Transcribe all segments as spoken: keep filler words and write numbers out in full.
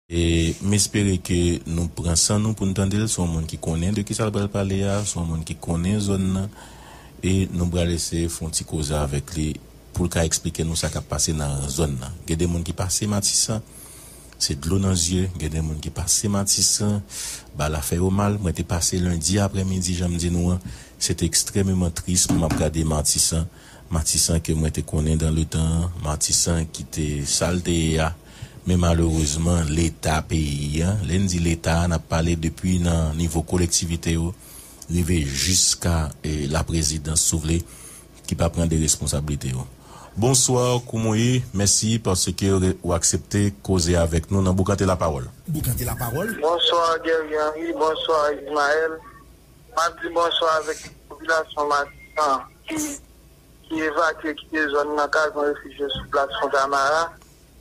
E m espere ke nou pran san nou pou n tande l. Se yon moun ki konnen de kisa l pral pale a, se yon moun ki konnen zòn nan. E nou pral eseye fè yon ti koze avèk li pou l ka eksplike nou sa k ap pase nan zòn nan. Gen de moun ki pase Matisan, se dlo nan zye. Gen de moun ki pase Matisan, bal la fè yo mal. Mwen te pase lendi aprèmidi, jan m di nou an, se te ekstrèmeman tris pou m ap gade Matisan. Matisan ke mwen te konnen dan le tan, Matisan ki te sa l te ye a. Men malerezman, Leta peyi a, lè n di Leta a, n ap pale depi nan nivo kolektivite yo, rive jiska, e, laprezidans, si w vle, ki pa pran de responsablite yo. Bonswa, kouman w ye? Mèsi paske w aksepte koze avèk nou nan Boukante Lapawòl. Boukante Lapawòl. Bonswa, Guerrier Henry. Bonswa, Ismaël. M ap di bonswa avèk popilasyon Matisan ki, ki evakye kite zòn nan, k al pran refijye sou plas Fontamara.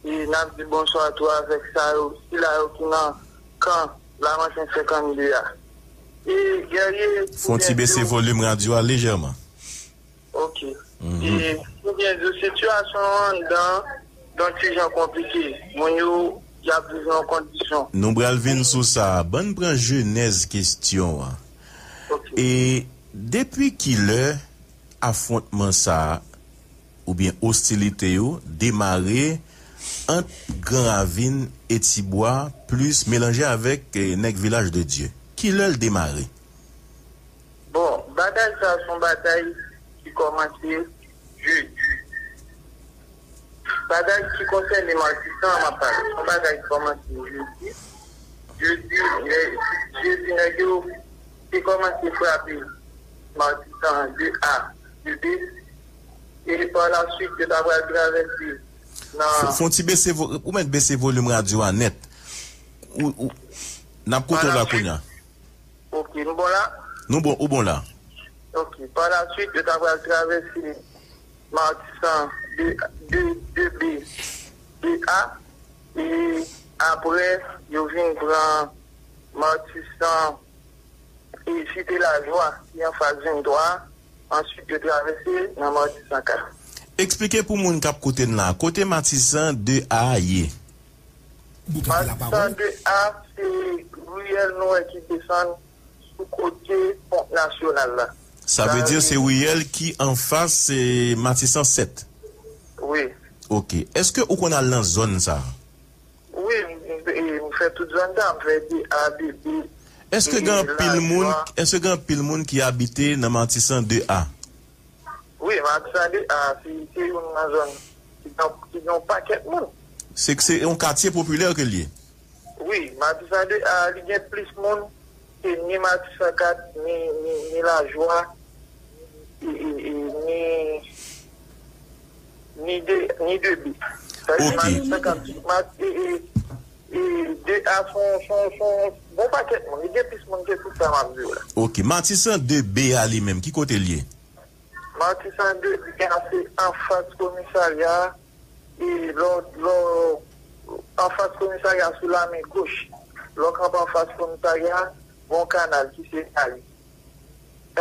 E n ap di bonswa tou avèk sa yo, sila yo ki nan kan Lamanten senkannde a. E Guerrier, fè yon ti bese volim radyo a lejèman. Ok. Mhm. E pou byen di w, sitiyasyon an anndan, yon ti jan konplike. Moun yo, y ap viv nan kondisyon. Nou pral vin sou sa. Ban n pran jenèz kesyon an. Ok. E depi kilè afwontman sa a, oubyen ostilite yo, demare ant Gran Ravin e Tibwa, plis melanje avèk, eh, nèg Vilaj de Dye? Kilè l demare? Bon, batay sa a se yon batay ki kòmanse jedi. Batay ki konsène Matisan an, m ap pale. Se yon batay ki kòmanse jedi. Jedi, nè-, jedi, nèg yo te kòmanse frape Matisan de A, de B. E pa la swit, yo ta pral travèse nan Fè, fè yon ti bese vo-, ou mèt bese volim radyo a nèt. Ou, ou, n ap koute w la kounye a. Ok, nou bon la? Nou bon, ou bon la. Ok, pa la swit, yo ta pral travèse Matisan de, de, de B, de A, e apre, yo vin pran Matisan e Site Lajwa, ki anfas venntwa a, answit yo travèse nan Matisan kat. Eksplike pou moun k ap koute n la, kote Matisan de A ye? Matisan de A, se riyèl nou wè ki desann sou kote pon nasyonal la. Sa vle di se riyèl ki anfas, eh, Matisan sèt. Wi. Ok. Èske ou konn al nan zòn sa a? Wi, m, m, m fè tout zòn sa, m fè de A, de B. Èske gen anpil moun, èske gen anpil moun ki abite nan Matisan de A? Wi, Matisan de A, se, se youn nan zòn ki gen, ki gen yon pakèt moun. Se, se yon katye popilè ke l ye? Wi, Matisan de A, li gen plis moun ke ni Matisan kat, ni, ni, ni Lajwa, e, e, e, ni, ni de, ni de B. Sa vle di Matisan kat, Mat-, e, e, e, de A se yon, se yon, se yon bon pakèt moun. Li gen plis moun ke tout sa m ap di w la. Ok, Matisan de B a li menm, ki kote l ye? Matisan de B a se anfas komisarya, e lò, lò, anfas komisarya sou lamen goch. Lò w kanpe anfas komisarya, gon kanal ki separe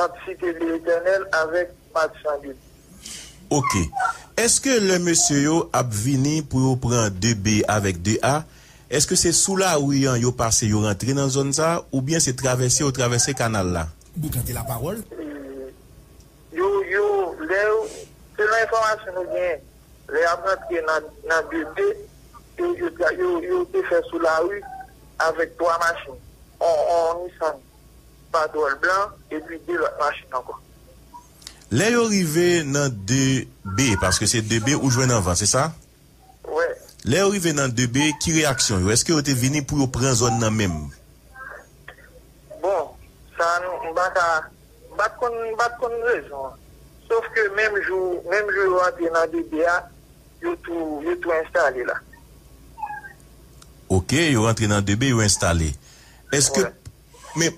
ant Site de Letènèl avèk Matisan de B. Ok. Èske lè mesye yo ap vini pou yo pran de B avèk de A, èske se sou lari an yo pase, yo rantre nan zòn sa a, oubyen se travèse yo travèse kanal la? Boukante Lapawòl. Yo, yo, lè yo, selon enfòmasyon nou genyen, lè y ap rantre nan, nan de B, yo, yo, yo, yo te fè sou lari avèk twa machin. On, on Nissan Patrol blan, epi de lòt machin ankò. Lè yo rive nan de B, paske se de B ou jwenn anvan, se sa? Wè. Lè yo rive nan de B, ki reyaksyon yo? Èske yo te vini pou yo pran zòn nan menm? Bon, sa nou, m pa ka, m pa t konn, m pa t konn rezon an. Sof ke menm jou, menm jou yo rantre nan de B a, yo tou, yo tou enstale la. Ok, yo rantre nan de B, yo enstale. Èske, men,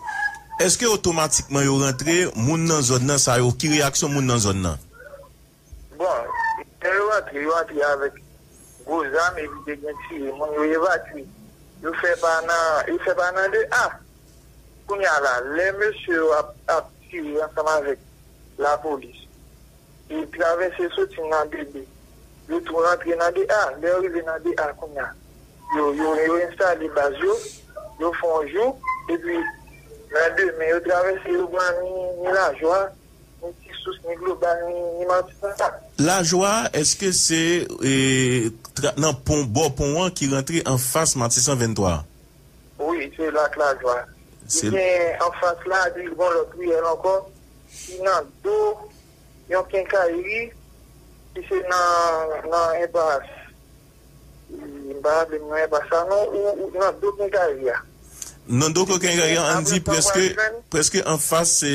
èske otomatikman yo rantre, moun nan zòn nan, sa yo, ki reyaksyon moun nan zòn nan? Bon, lè yo rantre, yo rantre avèk gwo zam, epi te gen tire, moun yo evakye. Yo fè pa nan, yo fè pa nan de A. Kounye a la, lè mesye yo ap, ap tire ansanm avèk lapolis, yo travèse soti nan de B, yo tou rantre nan de A. Lè yo rive nan de A kounye a, yo, yo, yo enstale baz yo, yo fè yon jou, epi nan demen, yo travèse, yo pran ni, ni Lajwa, ni Ti Sous, ni Global, ni, ni Matisan. Lajwa, èske se e, tra- nan pon, bò pon an ki rantre anfas Matisan venntwa? Wi, se lak Lajwa. Li gen anfas la, epi li gen lòt riyèl ankò, ki nan do yon kenkayri, ki se nan, nan enpas. M pa raple m nan enpas sa non, ou, ou nan do kenkayri a. Nan do kenkayri a, ann di prèske, prèske anfas, se,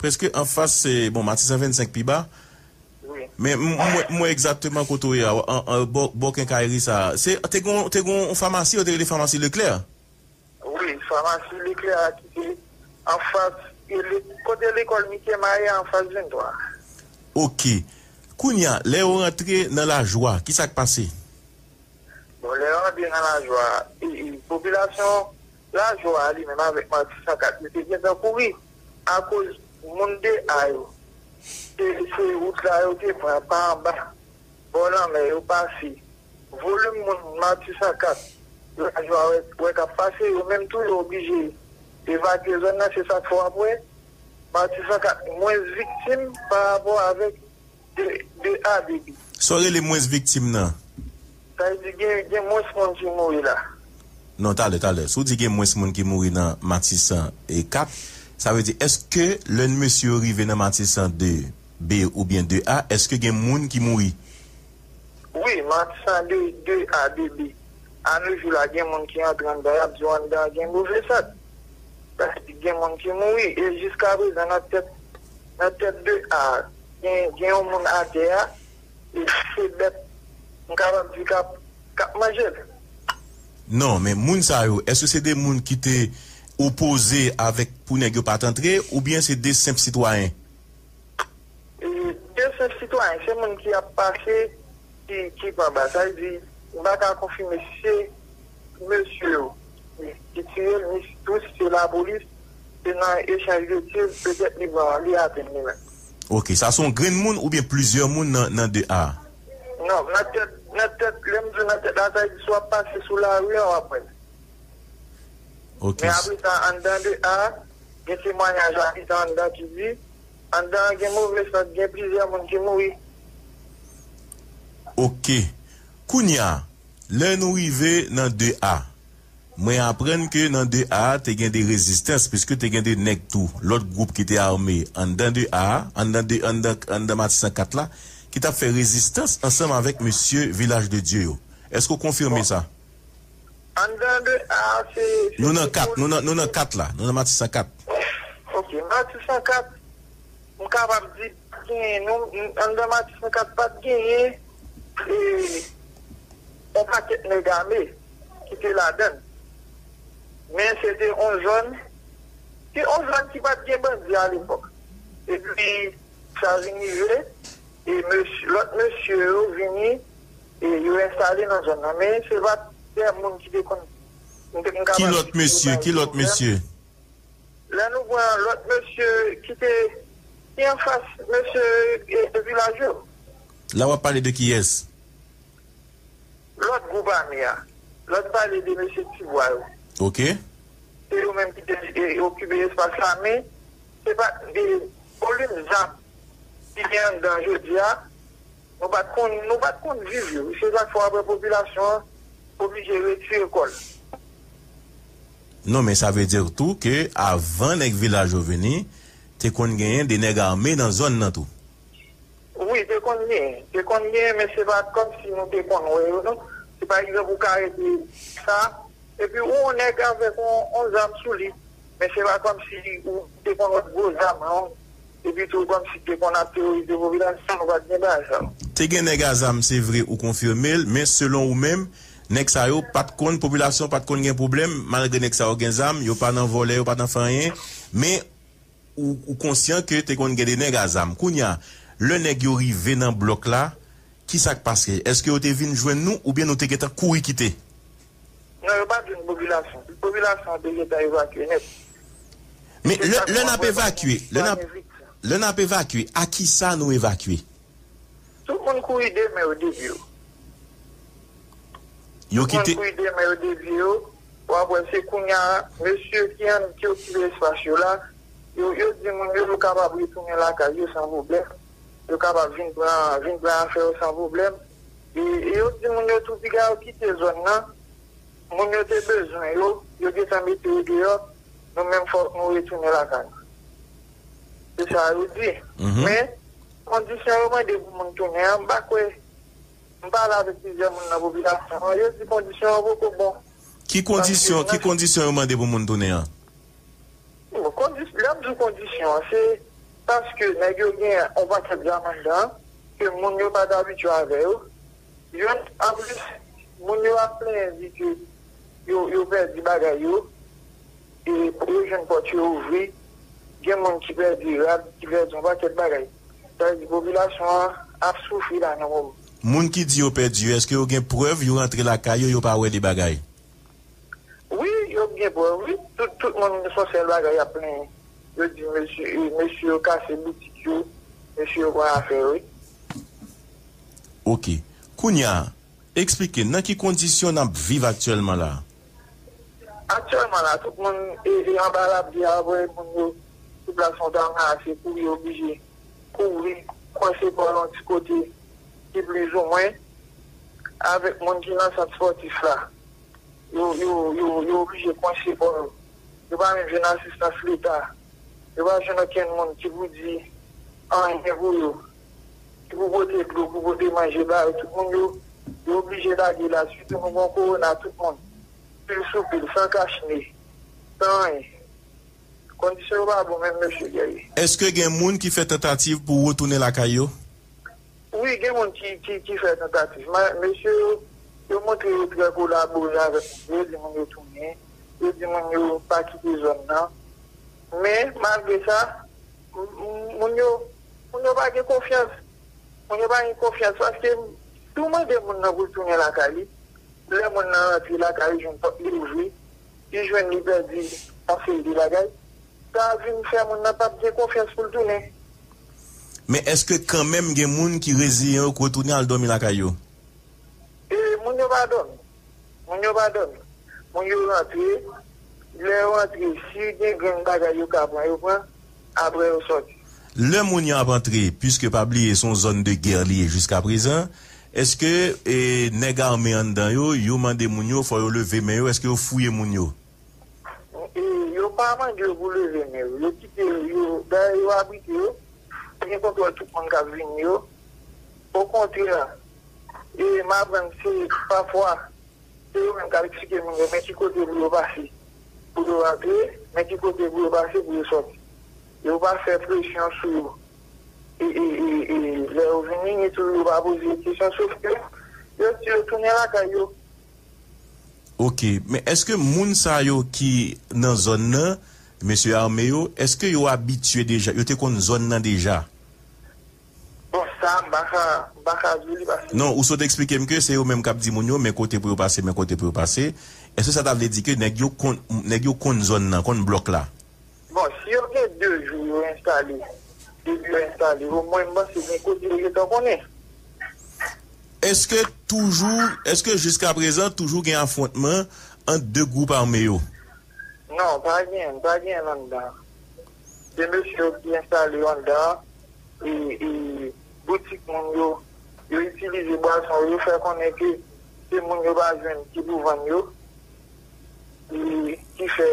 prèske anfas, se, bon, Matisan vennsenk pi ba. Wi. Men m, m, m wè egzakteman kote w ye a, an, an, bò, bò kenkayri sa a. Se, te gon, te gon famasi, yo te rele famasi Leclerc. Wi, famasi Leclerc a ki te anfas, e le- kote lekòl Mickey Maye a anfas venntwa. Ok. Kounye a, lè yo rantre nan Lajwa, ki sa k pase? Bon, lè yo rantre nan Lajwa, e, e, popilasyon Lajwa a li menm avèk Matisan kat, yo te gentan kouri akoz moun de A yo. Se, se wout la yo te pran pa anba. Bò lanmè yo pase. Volim moun Matisan kat, Lajwa wè, wè k ap pase, yo menm tou yo oblije evakye zòn nan, se sa k fè w ap wè Matisan kat mwens viktim pa rapò avèk de, de A de B. Sa w rele mwens viktim nan? Sa vle di gen, gen mwens moun ki mouri la. Non, talè, talè. Si w di gen mwens moun ki mouri nan Matisan e kat, sa vle di, èske lè mesye yo rive nan Matisan de B oubyen de A, èske gen moun ki mouri? Wi, Matisan de, de A, de B. Anojou la, gen moun ki antre anndan, y ap di w anndan gen move sant. Sa vle di gen moun ki mouri. E jiskaprezan, nan tèt, nan tèt de A, gen, gen yon moun atè a, e se bèt, m kapab di, k ap, k ap manje l. Non, men moun sa yo, èske se de moun ki te opoze avèk pou nèg yo pa t antre, oubyen se de senp sitwayen? E, de senp sitwayen, se moun ki ap pase, ki, ki pran bal. Sa vle di, m pa ka konfime si se mesye yo ki tiye l, ni si tou si se lapolis, se nan echanj de tir, petèt li pran, li atenn li menm. Ok, sa se yon grenn moun oubyen plizyè moun nan, nan de A? Non, nan tèt, nan tèt, lè m di w nan tèt la, sa vle di si w ap pase sou lari a, w ap wè l. Ok. Men apre sa, anndan de A, gen temwayaj abitan anndan ki di, anndan an gen move sant, gen plizyè moun ki mouri. Ok. Kounye a, lè nou rive nan de A, mwen aprann ke nan de A te gen de rezistans, piske te gen de nèg tou, lòt gwoup ki te ame anndan de A, anndan de, anndan, anndan Matisan kat la, ki t ap fè rezistans ansanm avèk mesye Vilaj de Dye yo. Èske w konfime sa? Anndan de A, se, se Nou nan kat, nou nan, nou nan kat la, nou nan Matisan kat. Ok, Matisan kat, m kapab di, pa t genyen, nou, anndan Matisan kat, pa t genyen, e, yon pakèt nèg ame ki te ladan l. Men se te yon zòn, se yon zòn ki pa t gen bandi alepòk. Epi, sa vin rive, e mesye, lòt mesye yo vini, e yo enstale nan zòn nan. Men se pa t de moun ki te konn, m te, m Ki kapab lòt di ki te mesye? bay Ki lòt pwoblèm. mesye? Lè nou pran lòt mesye ki te, ki anfas mesye, e, Vilaj yo. La w ap pale de kiyès? Lòt gwoup ame a. Lè n pale de mesye Tibwa yo. Ok. Se yo menm ki te, e, okipe espas la, men se pa, e, volim zam ki gen anndan jodi a, nou pa t konn, nou pa t konn viv yo. Se sa k fè w ap wè popilasyon an oblije retire kò l. Non, men sa vle di tou ke avan nèg Vilaj yo vini, te konn genyen de nèg ame nan zòn nan tou. Wi, te konn genyen. Te konn genyen, men se pa kòmsi nou te konn wè yo, non. Se pa egzanp, ou ka rete sa, epi ou wè yon nèg avèk yon, yon zam sou li, men se pa kòmsi ou te konn wè gwo zam, non. Epi tou, kòmsi te konn ap teworize popilasyon, nou pa t gen bagay sa yo. Te gen nèg a zam, se vre, ou konfime l, men selon ou menm, nèg sa yo pa t konn, popilasyon pa t konn gen pwoblèm, malgre nèg sa yo gen zam, yo pa nan vòlè, yo pa nan fè anyen, men ou, ou konsyan ke te konn gen de nèg a zam. Kounye a, lè nèg yo rive nan blòk la, ki sa k pase? Èske yo te vin jwenn nou oubyen nou te gentan kouri kite? Non, yo pa t jwenn popilasyon. Popilasyon an te gentan evakye nèt. Men lè, lè n ap evakye, lè n ap, lè n ap evakye, a ki sa nou evakye? Tout moun kouri de men yo, de pye yo. Yo kite. Moun pou demen yo devye yo. W ap wè se kounye a, mesye ki an, ki okipe espas yo la, yo, yo di moun yo, yo kapab retounen lakay yo san pwoblèm. Yo kapab vin pran, vin pran afè yo san pwoblèm. E, e yo di moun yo tou, piga yo kite zòn nan. Moun yo te bezwen yo, yo gentan mete yo deyò. Nou menm, fòk nou retounen lakay nou. Se sa yo di. Mhm. Men, kondisyon yo mande pou moun tounen an, m pa kwè. M pale avèk plizyè moun nan popilasyon an, yo di kondisyon an poko bon. Ki kondisyon, ki kondisyon yo mande pou moun tounen an? Bon, kondi-, lè m di w kondisyon an, se paske nèg yo gen yon pakèt zam anndan, ke moun yo pa t abitye avè yo. Youn, anplis, moun yo ap plenyen di ke yo, yo pèdi bagay yo, e pou yo jwenn pòt yo ouvri, gen moun ki pèdi rad, ki pèdi yon pakèt bagay. Sa vle di popilasyon an ap soufri la nan moman. Moun ki di yo pèdi yo, èske yo gen prèv yo rantre lakay yo, yo pa wè de bagay? Wi, yo gen prèv, wi. Tout, tout moun se yon sèl bagay y ap plenyen. Yo di mesye, e, mesye yo kase boutik yo, mesye yo pran afè yo, wi. Ok. Kounye a, eksplike n nan ki kondisyon n ap viv aktyèlman la? Aktyèlman la, tout moun e, e anba labri a, vre moun yo, tout la son ta marase, kouri oblije, kouri, kwense pa yon ti kote ki plizoumwen avèk moun ki nan sant spòtif la. Yo, yo, yo, yo oblije kwense pa yo. Yo pa menm jwenn asistans Leta. Yo pa jwenn okenn moun ki pou di anyen pou yo, ki pou pote dlo, pou pote manje ba yo. Tout moun yo, yo oblije lage la, sitou nou gon kowona, tout moun pil sou pil, san kach ne, san anyen. Kondisyon yo pa bon menm, mesye Guerrier. Èske gen moun ki fè tantativ pou retounen lakay yo? Wi, gen moun ki, ki, ki fè tantativ. Ma-, mesye yo, yo montre yo trè kolabore avèk moun yo, yo di moun yo tounen, yo di moun yo pa kite zòn nan. Men, malgre sa, m-, m-, moun yo, moun yo pa gen konfyans. Moun yo pa gen konfyans, paske si w mande moun nan pou l tounen lakay li, lè moun nan rantre lakay li, jwenn pòt li ouvri, li jwenn li pèdi yon seri de bagay, sa vin fè moun nan p ap gen konfyans pou l tounen. Men èske kanmenm gen moun ki reziyen yo, ki retounen al dòmi lakay yo? E, moun yo pa dòmi. Moun yo pa dòmi. Moun yo rantre. Lè yo rantre, si gen grenn bagay yo ka pran, yo pran. Apre, yo sòti. Lè moun yo ap antre, piske pa bliye, se yon zòn de gè li ye jiskaprezan, èske, e, nèg ame anndan yo, yo mande moun yo, fò yo leve men yo, èske yo fouye moun yo? E, yo pa mande yo pou leve men yo. Yo kite yo, dayè yo abrite yo. Pa gen kontwòl tout moun k ap vini yo. Okontrè, e, m aprann se pafwa, se yo menm k ap eksplike moun yo, men ki kote pou yo pase pou yo rantre, men ki kote pou yo pase pou yo sòti. Yo pa fè presyon sou yo. E, e, e, e, lè yo vini, ni tou yo pa poze yo kesyon, sof ke yo di yo tounen lakay yo. Ok, men èske moun sa yo ki nan zòn nan, mesye ame yo, èske yo abitye deja, yo te konn zòn nan deja? Bon, sa, m pa ka, m pa ka di w li paske. Non, ou sot eksplike m ke se yo menm k ap di moun yo, men kote pou yo pase, men kote pou yo pase. Èske sa ta vle di ke nèg yo konn, nèg yo konn zòn nan, konn blòk la? Bon, si yo gen de jou yo enstale, depi yo enstale, omwen m panse gen kote yo gentan konnen. Èske toujou, èske jiskaprezan toujou gen afwontman ant de gwoup ame yo? Non, pa gen, pa gen anndan. Se mesye yo ki enstale yo anndan, e, e boutik moun yo, yo itilize bwason yo, yo fè konnen ke se moun yo pa jwenn ki pou vann yo, e ki fè,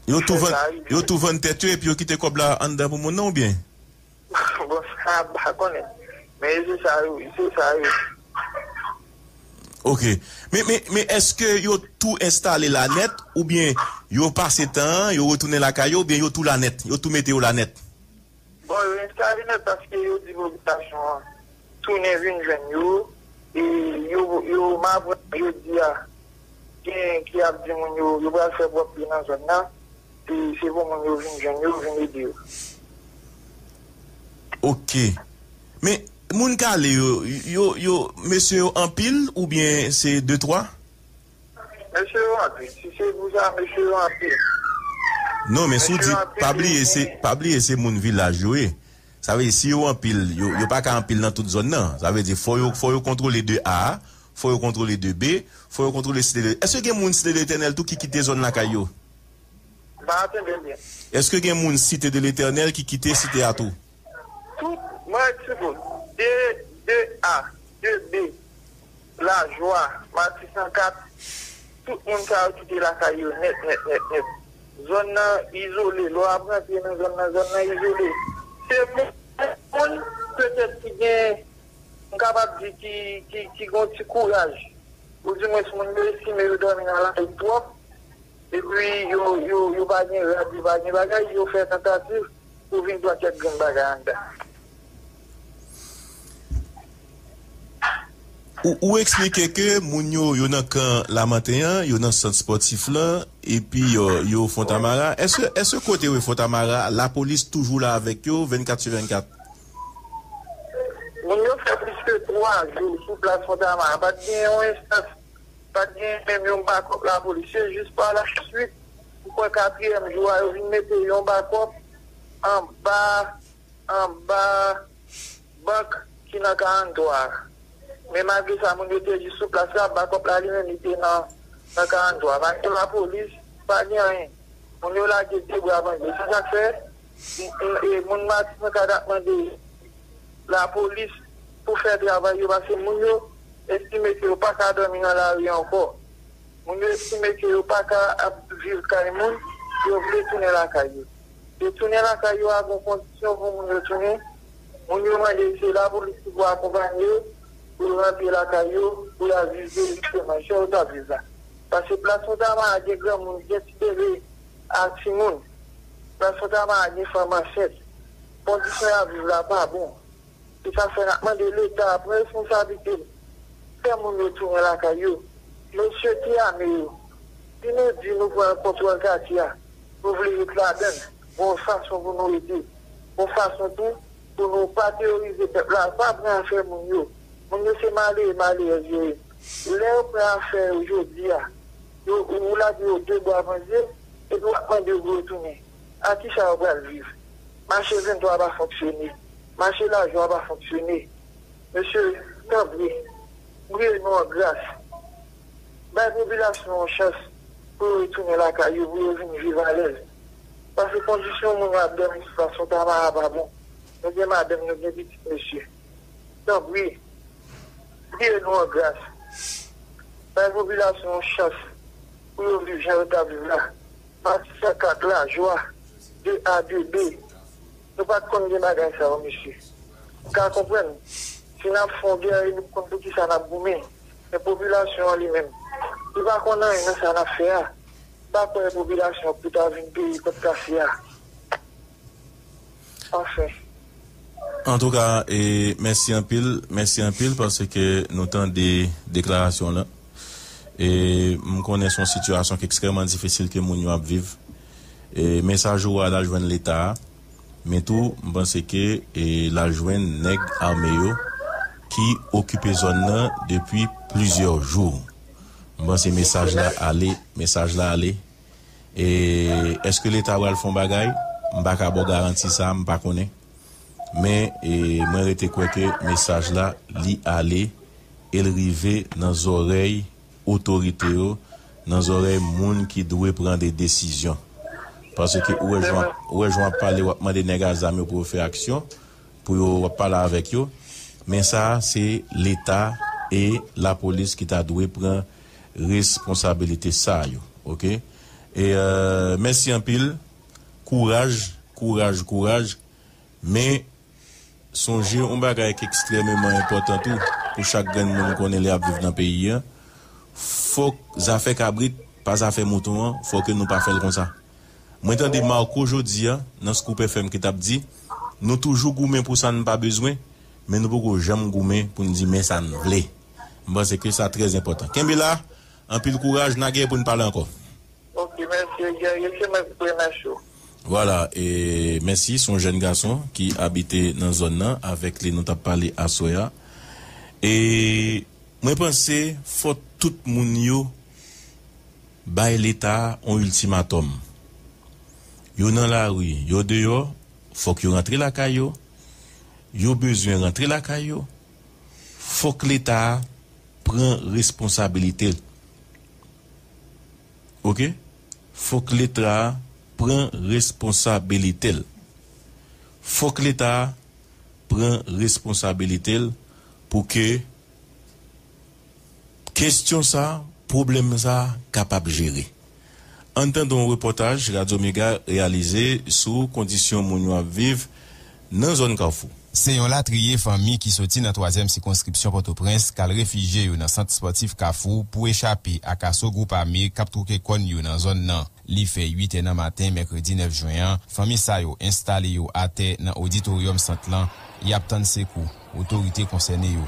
yo tou vann, yo tou vann tèt yo epi yo kite kòb la anndan pou moun nan oubyen? Bon, sa, m pa konnen. Men se sa yo, se sa yo. Ok. Men, men, men èske yo tou enstale la nèt, oubyen yo pase tan an, yo retounen lakay yo, oubyen yo tou la nèt, yo tou mete yo la nèt? Bon, yo enstale nèt paske yo di popilasyon an tounen vin jwenn yo, e yo, yo, m aprann yo di a, gen ki ap di moun yo, yo pral fè pwòpte nan zòn nan, e se pou moun yo vin jwenn yo, vin ede yo. Ok. Men, moun Kale yo, yo, yo, mesye yo anpil oubyen se de twa? Mesye yo anpil. Si se pou sa, mesye yo anpil. Non, men si w di, pa bliye, se, pa bliye, se moun vilaj yo ye. Sa vle di, si yo anpil, yo, yo pa ka anpil nan tout zòn nan. Sa vle di, fò yo, fò yo kontwole de A a, fò yo kontwole de B, fò yo kontwole Site de Letènèl. Èske gen moun Site de Letènèl tou ki kite zòn lakay yo? M pa tande byen. Èske gen moun Site de Letènèl ki kite site a tou? Tout, mwen, ti bout. De, de A, de B, Lajwa, Mati san kat, tout moun sa yo kite lakay yo nèt, nèt, nèt, nèt. Zòn nan izole. Lè w ap rantre nan zòn nan, zòn nan izole. Se moun, moun petèt ki gen, m kapab di ki, ki, ki gen yon ti kouraj. Oudimwens moun yo estime yo dòmi nan lari twòp. Epi yo, yo, yo pa gen rad, yo pa gen bagay, yo fè tantativ pou vin pran kèk grenn bagay anndan. Ou, ou eksplike ke moun yo, yo nan kan Lamanten an, yo nan sant espòtif lan, epi yo, yo Fontamara. Èske, èske kote yo Fontamara, lapolis toujou la avèk yo vennkat sou vennkat? Moun yo fè plis ke twa jou sou plas Fontamara. Pa t gen yon enstans, pa t gen menm yon bakòp lapolis. Se jis pa la swit, m kwè katriyèm jou a, yo vin mete yon bakòp anba, anba bank ki nan karanntwa a. Men malgre sa, moun yo te jis sou plas la, bakòp la li menm li te nan, nan karanntwa a. Pa gen lapolis, pa gen anyen. Moun yo lage de bra bande. Se sa k fè, m, m, e, moun Matisan ka t ap mande lapolis pou fè travay yo, paske moun yo estime ke yo pa ka dòmi nan lari ankò. Moun yo estime ke yo pa ka ap viv kay moun, yo vle tounen lakay yo. Yo tounen lakay yo a gon kondisyon pou moun yo tounen. Moun yo mande se lapolis ki pou akonpanye yo, pou yo rantre lakay yo, pou y al viv de jisteman jan yo t ap viv la. Paske plas Fontamara gen granmoun, gen ti bebe ak timoun. Plas Fontamara gen fanm ansent. Kondisyon y ap viv la pa bon. Se sa k fè n ap mande Leta pran responsablite l, fè moun yo tounen lakay yo. Mesye ki ame yo, si nou di nou pran kontwòl katye a, nou vle ret ladan l, gon fason pou nou ede, gon fason tou pou nou pa teworize pèp la, pa pran afè moun yo. Moun yo se malere, malerèz yo ye. Lè yo pran afè yo jodi a, yo, ou lage yo de bwa pran zye, epi w ap mande yo pou yo tounen. A kisa yo pral viv? Mache venntwa pa fonksyone. Mache lajwa pa fonksyone. Mesye, tanpri, priye nou an gras. Bay popilasyon an yon chans pou yo retounen lakay yo, pou yo vin viv alèz. Paske kondisyon moun yo ap dòmi sou plas Fontamara pa bon. Nou gen madanm, nou gen pitit, mesye. Tanpri, priye nou an gras. Bay popilasyon an yon chans pou yo viv jan yo t ap viv la. Mati san kat, lajwa, de A, de B. Nou pa t konn gen bagay sa yo, mesye. M ka konprann, si n ap fè yon gè, e nou konn poukisa n ap goumen. Men popilasyon an li menm, li pa konn anyen nan sa n ap fè a. M pa kwè popilasyon an pou ta vin peye kòb kase a. Anfen. Antouka, e, mèsi anpil, mèsi anpil paske nou tande deklarasyon w lan. E m konnen se yon sitiyasyon ki ekstrèman difisil ke moun yo ap viv. E mesaj ou a l al jwenn Leta a, men tou, m panse ke, e, l al jwenn nèg ame yo ki okipe zòn nan depi plizyè jou. M panse mesaj la ale, mesaj la ale. E èske Leta pral fè yon bagay? M pa ka ba w garanti sa, m pa konnen. Men, e, mwen rete kwè ke mesaj la, li ale e l rive nan zòrèy otorite yo, nan zòrèy moun ki dwe pran de desizyon. Paske ou wè jan, ou wè jan w ap pale, w ap mande nèg a zam yo pou yo fè aksyon, pou yo, w ap pale avèk yo. Men sa, se Leta e lapolis ki ta dwe pran responsabilite sa yo, oke? E, e, mèsi anpil. Kouraj, kouraj, kouraj. Men, sonje yon bagay ki ekstrèmeman enpòtan tou pou chak grenn moun ou konnen li ap viv nan peyi a. Fòk zafè kabrit pa zafè mouton an, fòk nou pa fè l konsa. Mwen tande Marco jodi a nan Scoop F M ki t ap di, nou toujou goumen pou sa n pa bezwen, men nou poko janm goumen pou n di men sa n vle. M panse ke sa trè enpòtan. Kenbe la, anpil kouraj, n a gen pou n pale ankò. Ok, mèsi, Guerrier, se mwen ki pou remèsye w. Vwala, e mèsi, se yon jèn gason ki abite nan zòn nan, avèk li nou t ap pale aswè a. E mwen panse fò tout moun yo bay Leta yon iltimatòm. Yo nan lari, yo deyò, fòk yo rantre lakay yo. Yo bezwen rantre lakay yo. Fòk Leta pran responsabilite l. Oke? Fòk Leta a pran responsabilite l. Fòk Leta a pran responsabilite l pou ke kesyon sa, pwoblèm sa kapab jere. Ann tande yon repòtaj Radyo Mega reyalize sou kondisyon moun yo ap viv nan zòn Kafou. Se yon latriye fanmi ki soti nan twazyèm sikonskripsyon Pòtoprens k al refijye yo nan sant espòtif Kafou pou echape ak aso gwoup ame k ap twoke kòn yo nan zòn nan. Li fè uit è nan maten mèkredi nèf jen an, fanmi sa yo enstale yo atè nan oditoryòm sant lan, y ap tann sekou otorite konsène yo.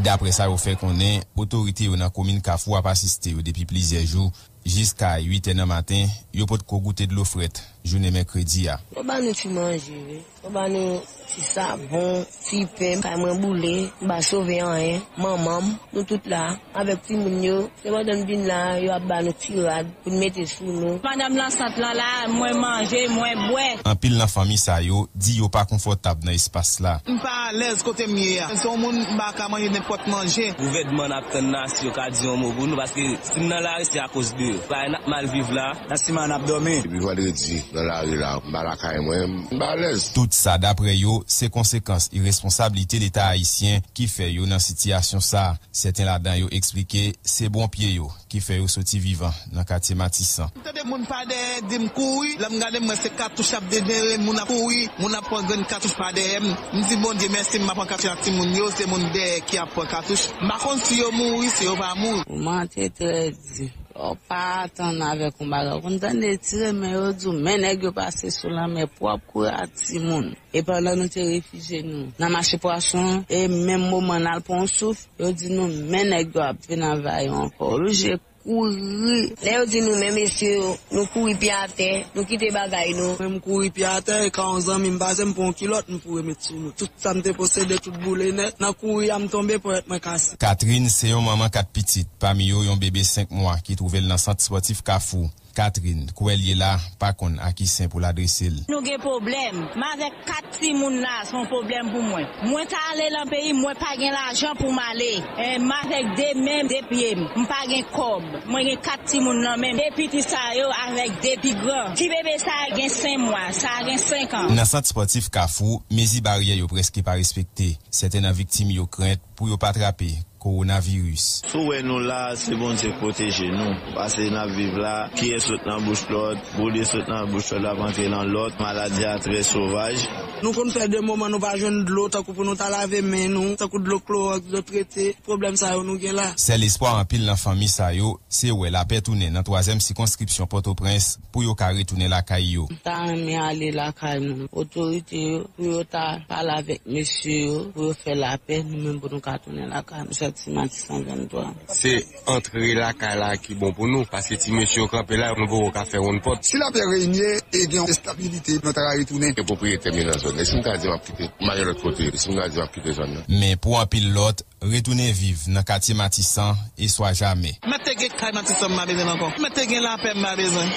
Daprè sa yo fè konnen, otorite yo nan komin Kafou ap asiste yo depi plizyè jou. Jiska uit è nan maten, yo potko goute dlo frèt jounen mèkredi a. Yo ba nou ti manje, wi. Yo ba nou ti savon, ti pen, kay mwen boule, m pa sove anyen, manman m, nou tout la, avèk timoun yo. Se pandan n vin la, yo ap ba nou ti rad pou n mete sou nou. Pandan m nan sant lan la, mwen manje, mwen bwè. Anpil nan fanmi sa yo di yo pa konfòtab nan espas la. M pa alèz kote m ye a. Se yon moun m pa ka manje nenpòt manje. Gouvènman n ap tann la si yo ka di yon mo pou nou, paske si m nan lari se akoz de yo. Bagay n ap mal viv la. Nan siman n ap dòmi. Depi vandredi nan lari la, m pa lakay mwen, m pa alèz. Tout sa, daprè yo, se konsekans iresponsablite Leta ayisyen ki fè yo nan sitiyasyon sa a. Sèten ladan yo eksplike se bon pye yo ki fè yo soti vivan nan katye Matisan. M tande moun pa dèyè di m kouri, lè m gade m wè se katouch ap dejenere, moun ap kouri, moun ap pran grenn katouch pa dèyè m. M di Bondye mèsi, m pa pran katouch ak timoun yo, se moun dèyè ki ap pran katouch. M pa konn si yo mouri, si yo pa mouri. Moman an te trè di. Lè w pa atann avèk yon bagay, ou konn tande tire, men yo di w, men nèg yo pase sou lanmè pwòp kouri ak timoun. E pandan nou te refijye nou nan mache pwason, e menm moman n al pran yon souf, yo di nou, men nèg yo ap vin anvayi w ankò. Oblije kouri. Lè yo di nou, men mesye yo, nou kouri pye atè, nou kite bagay nou. Mwen, m kouri pye atè, e ka yon zanmi m pase, m pran yon kilòt, m foure met sou mwen. Tout sa m te posede, tout boule nèt. Nan kouri a, m tonbe, ponyèt mwen kase. Catherine se yon manman kat pitit, pami yo yon bebe senk mwa ki twouve l nan sant espòtif Kafou. Catherine, kwè l ye la, pa konn a ki sen pou l adrese l. Nou gen pwoblèm. M avèk kat timoun la, se yon pwoblèm pou mwen. Mwen ta ale lan peyi m, mwen pa gen lajan pou m ale. E, m avèk de men m, de pye m. M pa gen kòb. Mwen gen kat timoun nan men m. De piti sa yo avèk de pi gran. Ti bebe sa a gen senk mwa, sa a gen senk an. Nan sant espòtif Kafou, mezi baryè yo prèske pa respekte. Sèten nan viktim yo krent pou yo pa trape kowonaviris. Si w wè nou la, se Bondye k pwoteje nou, paske n ap viv la, kiyès sot nan bouch lòt, boude sot nan bouch lòt, l ap antre nan lòt, maladi a trè sovaj. Nou konn fè de moman nou pa jwenn dlo, tankou pou nou ta lave men nou, tankou dlo klowòks, dlo trete, pwoblèm sa yo nou gen la. Sèl espwa anpil nan fanmi sa yo, se wè lapè tounen nan twazyèm sikonskripsyon Pòtoprens pou yo ka retounen lakay yo. M ta renmen ale lakay mwen. Otorite yo, pou yo ta pale avèk mesye yo, pou yo fè lapè, nou menm pou nou ka tounen lakay nou, sòti Matisan venntwa. Se antre lakay la ki bon pou nou, paske ti mesye yo kanpe la, nou poko ka fè wonn pòt. Si lapè renye e gen estabilite, nou ta ka retounen. E pwopriyetè m yo nan zòn nan. E si m ta di m ap kite, m ale lòt kote, e si m ta di m ap kite zòn nan? Men pou anpil lòt, retounen viv nan katye Matisan, e swa jamè. Mèt te gen kay Matisan m pa bezwen l ankò. Mèt te gen lapè m pa bezwen.